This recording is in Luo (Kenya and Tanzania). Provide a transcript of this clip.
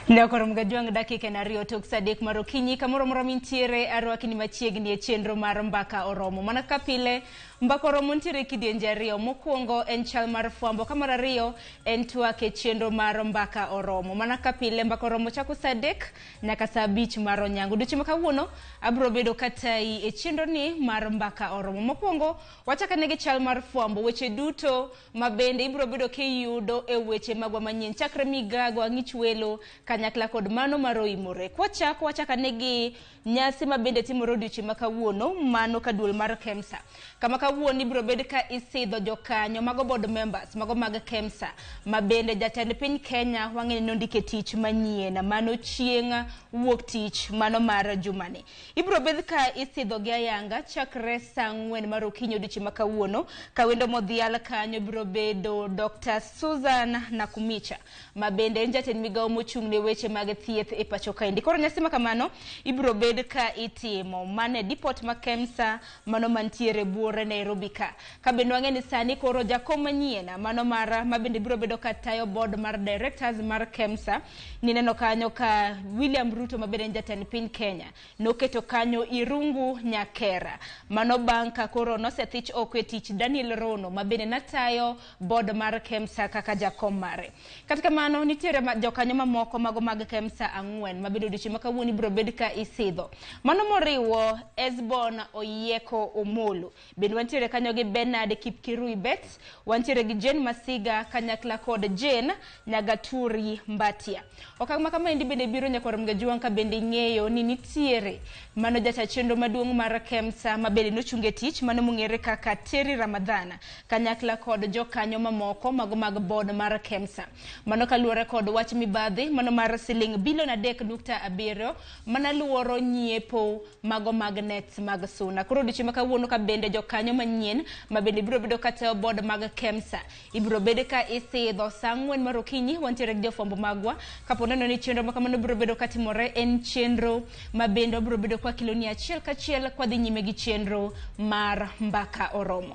Ne ok oromo gajwang' dakika en ariyo tok sa adek mar okinyi kamoro amora mintiere arwakni machiegni e chenro mar mbaka oromo. Mana kaka pile mbaka oromo nitiere kidienje ariyo. Mokwongo en chal mar fwambo ka mar ariyo en twak e chenro mar mbaka oromo. Mana kaka pile mbaka oromo chako sa adek nyaka sa abich mar onyango. Odiochieng' ma kawuono abiro bedo katayi e chenro ni mar mbaka oromo. Mokwongo wachak ane gi chal mar fwambo weche duto ma bende ibiro bedo kiyudo e weche magwa manyien chakre migago ang'ich welo kanyakla kod mano mar oimore. Kwachako wachak ane gi nyasi ma bende timore odiochieng' ma kawuono mano ka duol mar KEMSA. Kama kawuono ibiro bed ka isidho jokanyo mago board members mago mag KEMSA ma bende jatend piny Kenya wang'e ni nondike tich manyien mano chieng' wuok tich mano mar jumani. Ibiro bed ka isidho gi ayanga chakre saa ang'wen mar okinyi odiochieng' ma kawuono ka wendo modhial kanyo biro bedo Dr. Susan Nakumicha ma bende en jatend migawo mochung' ne weche mag thieth e pacho kaendi. Koro nyasi ma kamano ibiro bed ka itimo mana e depot ma KEMSA mano mantiere buore Nairobi ka. Ka bende wang'e ni sani koro jakom manyien mano mar ma bende biro bedo ka tayo board mar directors mar KEMSA nineno kanyo ka William Ruto ma bende en jatend piny Kenya noketo kanyo Irungu Nyakera. Mano bang' ka koro nosethich oko e tich Daniel Rono ma bende natayo board mar KEMSA kaka jakom mare. Kata kamano nitiere jokanyo mamoko mago mag KEMSA ang'wen ma bende odiochieng' ma kawuono ibiro bed ka isidho. Mano moriwo Esbon Oyieko Omolo. Bende wantiere kanyo gi Bernard Kipkirui Bet, wantiere gi Jane Masiga kanyakla kod Jane Nyagaturi Mbatia. Okang' ma kamaendi bende biro nyaka rom gajuang' ka bende ing'eyo ni nitiere mano jata chenro maduong' mar KEMSA ma bende nochung' e tich mano mong'ere kaka Terry Ramadhan kanyakla kod jokanyo mamoko mago mag board mar KEMSA. Mano kaluwore kod wach mibadhi mano mar siling bilion 3.7 mana luoro nyiepo mago mag nets mag suna. Koro odiochieng' ma kawuono ka bende jokanyo manyien ma bende biro bedo katayo board mag KEMSA ibiro bed ka isidho saa ang'wen mar okinyi wantiere gi jofwambo magwa kapo neno ni chenro ma kamano biro bedo katimore en chenro ma bende wabiro bedo kwa keloni achiel kachiel kwadhi nyime gi chenro mar mbaka oromo.